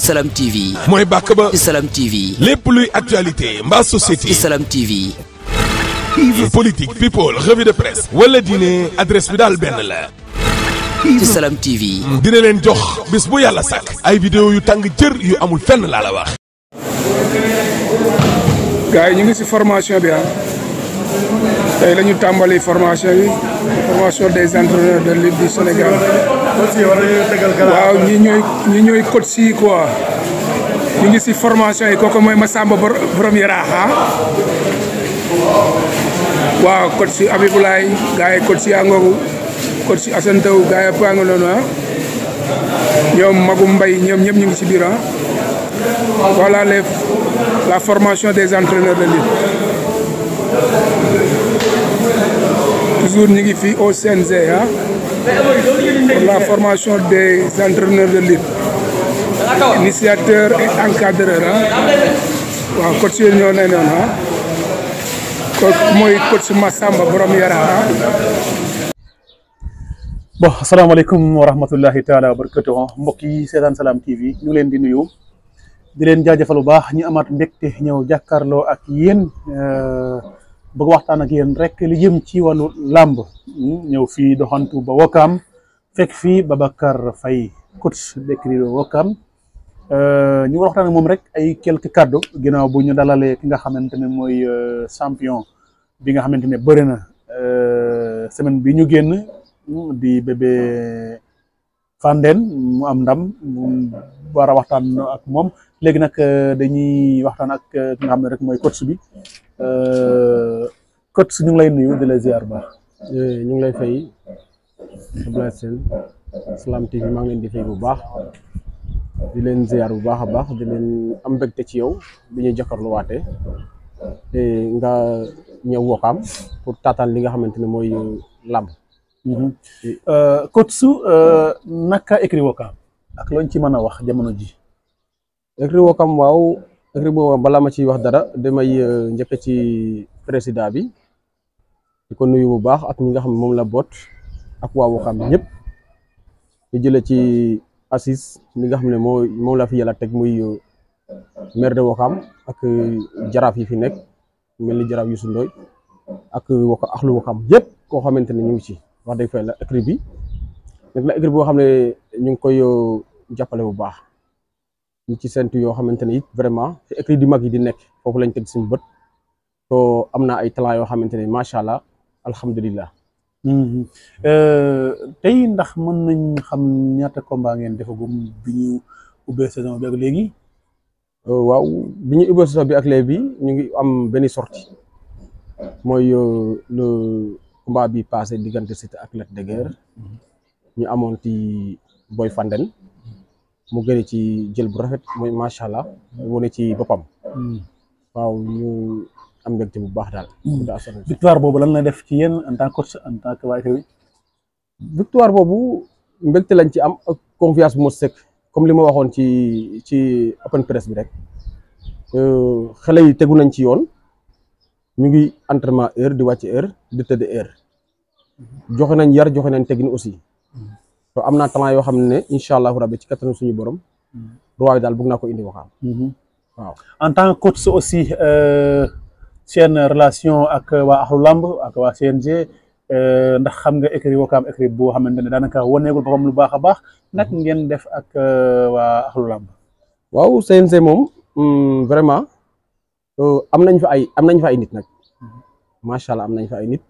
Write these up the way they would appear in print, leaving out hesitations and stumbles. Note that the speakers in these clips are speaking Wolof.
Salam TV. mooy bàkk ba. Salam TV. lépp luy actualité mbaa société. Salam TV. politique people revue de presse. wala diine adresse bi daal benn la. Salam TV. dina leen jox bis bu yàlla sàkk. ay vidéo yu tàng jër yu amul fenn laa la wax. gars yi ñu ngi ci formation bi tey la ñu tàmbali formation bi formation des entraîneurs de lutte du Sénégal. waaw ñi ñooy coach yi quoi ñu ngi ci formation yi kooku mooy Massamba borom Yaraax waaw coach yi Abibulaay gars yi coach yi Angogu coach yi Assane Taw gars yi Pango noonu ñoom Magum Mbay ñoom ñëpp ñu ngi ci biir voilà la formation des entraîneurs de lutte. Toujours ñu ngi fii au CNG pour la formation des entraîneurs de lutte, initiateurs et encadreurs waaw coach yi ñoo ne noonu kooku mooy coach Massamba borom Yaraax. bon asalaamaaleykum wa rahmatullahi taala wa barakatuh mbokk yi seetaan Salam TV ñu leen di nuyu di leen jaajëfal bu baax ñu amaat mbégte ñëw jàkkaarloo ak yéen bëgg waxtaan ak yéen rek li jëm ci wàllu làmb ñëw fii doxantu ba Wakaam fekk fii Babacar Faye coach d'écurie Wakaam ñu war waxtaan ak moom rek ay quelques kàddu ginnaaw bu ñu dalalee ki nga xamante ne mooy champion bi nga xamante ne bëri na semaine bi ñu génn di bébé Fandène mu am ndam mu war a waxtaan ak moom léegi nag dañuy waxtaan ak ki nga xam ne rek mooy coach bi coach ñu ngi lay nuyu di la ziar baax. ñu ngi lay fay Abdoulaye Sène Salam TV maa ngi leen di fay bu baax di leen ziar bu baax a baax di leen am mbégte ci yow bi ñuy jàkkaarloowaatee te nga ñëw Wakaam pour taataan li nga xamante ne mooy làmb. coach su naka écurie Wakaam ak looñ ci mën a wax jamono ji. écurie Wakaam waaw écurie boobu balaa ma ciy wax dara damay njëkk ci président bi di ko nuyu bu baax ak ñi nga xam ne moom la boot ak waa Wakaam ñëpp ñu jëlee ci assise li nga xam ne moom la fi yàlla teg muy maire de Wakaam ak jaraaf yi fi nekk mel ni jaraaf Youssou Ndoye ak axlu Wakaam yëpp koo xamante ne ñu ngi ci wax dëgg fa la écurie bi nag la écurie boo xam ne ñu ngi koy jàppale bu baax ñu ci sentu yoo xamante ne it vraiment te écurie di mag yi di nekk foofu lañ teg suñu bët to am na ay talent yoo xamante ne macha allah alhamdulilah. tey ndax mën nañ xam ñaata combat ngeen defagum bi ñu ubbee saison bi ak léegi. waaw bi ñu ubbee saison bi ak léegi ñu ngi am benn sortie mooy le combat bi passé diggante Siteu ak Lac de Guiers ñu amoon ci Boy Fandène mu gën ci jël bu rafet mooy macha allah wane ci boppam. waaw ñu am mbégte bu baax daal. victoire boobu lan la def ci yéen en tant que coach en tant que waa écurie bi. victoire boobu mbégte lañ ci am ak confiance bu ma sëkk comme li ma waxoon ci open press bi rek xale yi tegu nañ ci yoon ñu ngi entraînement heure di wàcc heure di tëdd heure joxe nañ yar joxe nañ teggin aussi. to am naa talent yoo xam ne incha allahu rabbi ci kattanu suñu borom roi daal bëgg naa ko indi Wakaam. waaw en tant que coach aussi seen relation ak waa axlu lamb ak waa CNG ndax xam nga écurie Wakaam écurie boo xamante ne daanaka waneegul boppam lu baax a baax nag ngeen def ak waa axlu lamb. waaw CNG moom vraiment am nañ fa ay nit nag macha allah am nañ fa ay nit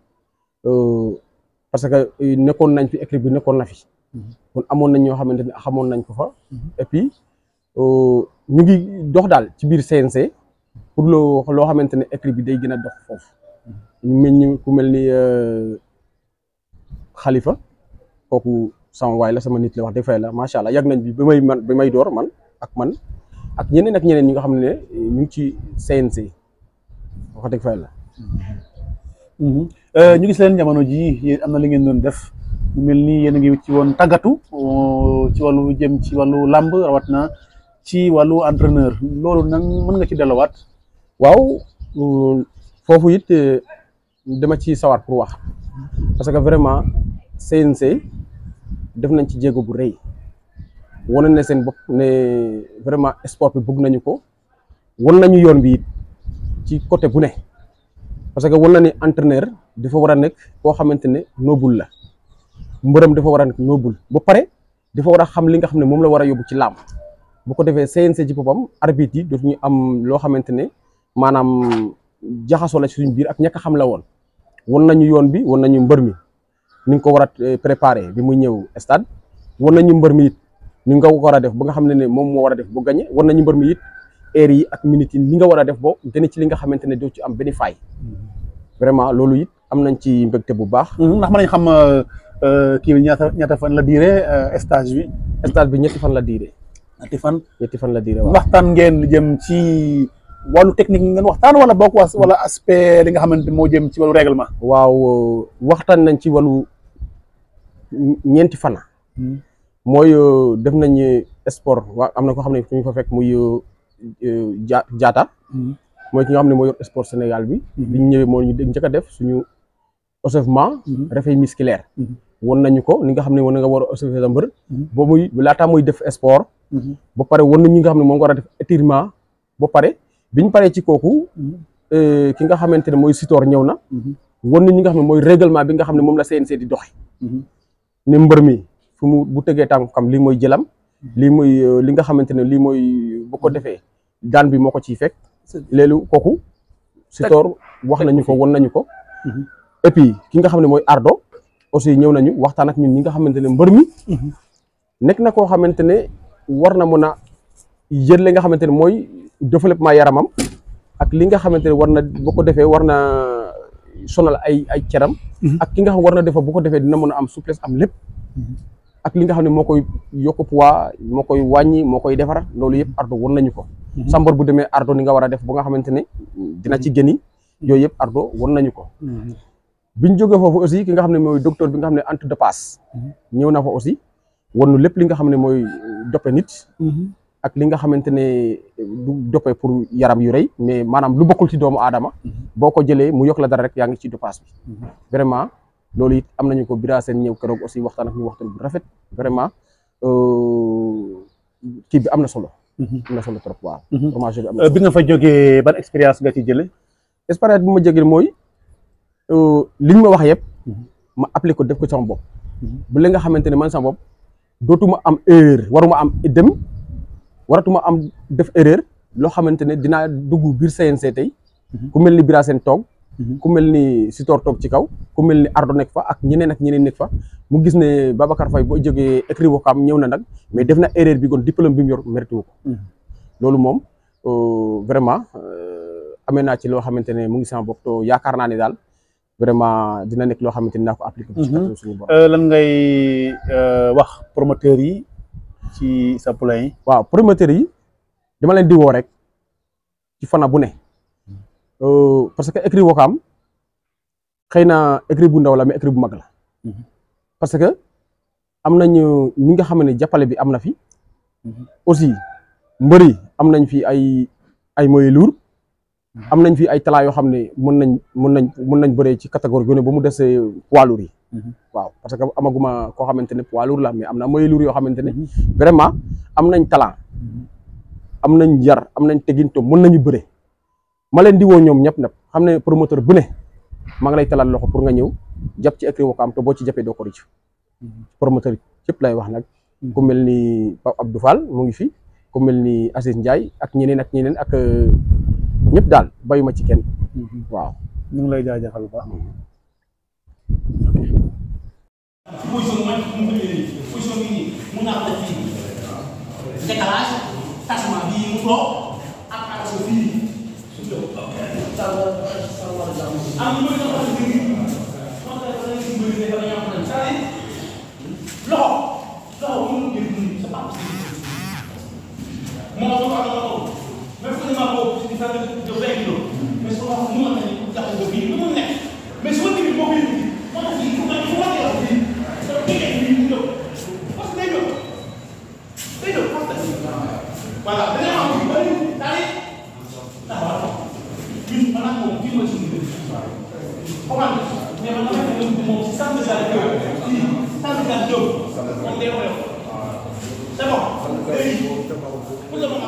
parce que nekkoon nañ fi écurie bi nekkoon na fi. kon amoon nañ ñoo xamante ne xamoon nañ ko fa et puis ñu ngi dox daal ci biir CNC pour loo xamante ne écurie bi day gën a dox foofu ku mel ni Khalifa kooku sama waay la sama nit la wax dëgg fa la macha allah yàgg nañ bi ba may door man ak ñeneen ñi nga xam ne ñu ngi ci CNC wax dëgg fa la. ñu gis leen jamono ji yéen am na li ngeen doon def mu mel ni yéen a ngi ci woon tàggatu ci wàllu jëm ci wàllu làmb rawat na ci wàllu entraîneur loolu nag mën nga ci delluwaat. waaw foofu it dama ci sawar pour wax parce que vraiment CNC def nañ ci jéego bu rëy wane ne seen bopp ne vraiment sport bi bëgg nañu ko wan nañu yoon bi it ci côté bu ne parce que wan na ni entraîneur dafa war a nekk koo xamante ne noble la mbërëm dafa war a nekk noble ba pare dafa war a xam li nga xam ne moom la war a yóbbu ci làmb bu ko defee CNG ci boppam arbitre yi dootuñu am loo xamante ne maanaam jaxasoo la ci suñu biir ak ñàkk a xam la woon wan nañu yoon bi wan nañu mbër mi ni nga ko war a préparer bi muy ñëw stade wan nañu mbër mi it ni nga ko war a def ba nga xam ne moom moo war a def bu gagné wan nañu mbër mi it heure yi ak minutes yi ni nga war a def boo gën ci li nga xamante ne doo ci am benn faay vraiment loolu it am nañ ci mbégte bu baax. ndax mën nañ xam kii bi ñaata fan la diire stage bi. stage bi ñetti fan la diire. ñetti fan la diire waaw. waxtaan ngeen lu jëm ci wàllu technique ngeen waxtaan wala bokk wala aspect li nga xamante moo jëm ci wàllu règlement. waaw waxtaan nañ ci wàllu ñeenti fan. mooy def nañ sport waa am na ko xam ne ñu fa fekk muy jaata. mooy ki nga xam ne moo yor sport Sénégal bi. bi ñu ñëwee moo ñu njëkk a def suñu échauffement. réveil musculaire. won nañu ko ni nga xam ne war nga war a échauffer sa mbër. ba muy laataa muy def sport. ba pare won nañu ñi nga xam ne moom nga war a def étirement ba pare biñ paree ci kooku. ki nga xamante ne mooy Sitor ñëw na. won nañu ñi nga xam ne mooy règlement bi nga xam ne moom la CNC di doxe ne mbër mi fu mu bu tegee tànkam lii mooy jëlam. lii mooy li nga xamante ne lii mooy bu ko defee daan bi moo ko ciy fekk. léegi kooku Sitor wax nañu ko won nañu ko. et puis ki nga xam ne mooy Ardo aussi ñëw nañu waxtaan ak ñun ñi nga xamante ne mbër mi. nekk na koo xamante ne war na mën a yër li nga xamante ne mooy développement yaramam ak li nga xamante ne war na bu ko defee war na sonal ay ceram. ak ki nga xam war na defa bu ko defee dina mën a am souplesse am lépp. ak li nga xam ne moo koy yokk poids moo koy wàññi moo koy defar loolu yëpp Ardo won nañu ko. Sambor bu demee Ardo ni nga war a def ba nga xamante ne dina ci génni yooyu yëpp Ardo won nañu ko. biñ jógee foofu aussi ki nga xam ne mooy docteur bi nga xam ne entre de passe ñëw na fa aussi won nu lépp li nga xam ne mooy doppe nit. ak li nga xamante ne du doppe pour yaram yu rëy mais maanaam lu bokkul ci doomu aadama. boo ko jëlee mu yokk la dara rek yaa ngi ci dopage bi. vraiment loolu it am nañu ko Bira Sène ñëw keroog aussi waxtaan ak ñu waxtaan bu rafet vraiment kii bi am na solo. am na solo trop waaw. formation bi am na solo bi nga fa jógee ban expérience nga ci jëlee. expérience bi ma jógee mooy liñ ma wax yëpp. ma appliqué ko def ko sama bopp. bu li nga xamante ne man sama bopp dootuma am erreur waruma am idem waratuma am def erreur loo xamante ne dinaa dugg biir CNC tey. ku mel ni Bira Sène toog. ku mel ni Sitor toog ci kaw ku mel ni Ardo nekk fa ak ñeneen nekk fa mu gis ne Babacar Faye boo jógee écrit Wakaam ñëw na nag mais def na erreur bi kon diplôme bi mu yor mérité wu ko. loolu moom vraiment amee naa ci loo xamante ne mu ngi sama bopp to yaakaar naa ne daal vraiment dina nekk loo xamante ne naa ko appliqué. ci kàttan suñu bopp. lan ngay wax promoteurs yi ci sa poulain yi. waaw promoteurs yi dama leen di woo rek ci fana bu ne. parce que écrit Wakaam xëy na écrit bu ndaw la mais écrit bu mag la. parce que am nañu ñi nga xam ne jàppale bi am na fi. aussi mbëri am nañ fi ay moyens lourds. am nañ fi ay talent yoo xam ne mën nañ bëree ci catégorie yu ne ba mu desee poids lourds yi. waaw parce que amaguma koo xamante ne poids lourd la mais am na moyens lourds yoo xamante ne vraiment am nañ talent. am nañ yar am nañ teginto mën nañu bëre. ma leen di woo ñoom ñëpp nag xam ne promoteur bu ne maa ngi lay talal loxo pour nga ñëw jàpp ci écrit Wakaam te boo ci jàppee doo ko rëcc promoteur yëpp lay wax nag ku mel ni Pape Abdou Fall mu ngi fi ku mel ni Aziz Ndiaye ak ñeneen ak ñëpp daal bayuma ci kenn waaw ñu ngi lay jaajëfal bu baax. C'est bon. xam nga boobu te baaxul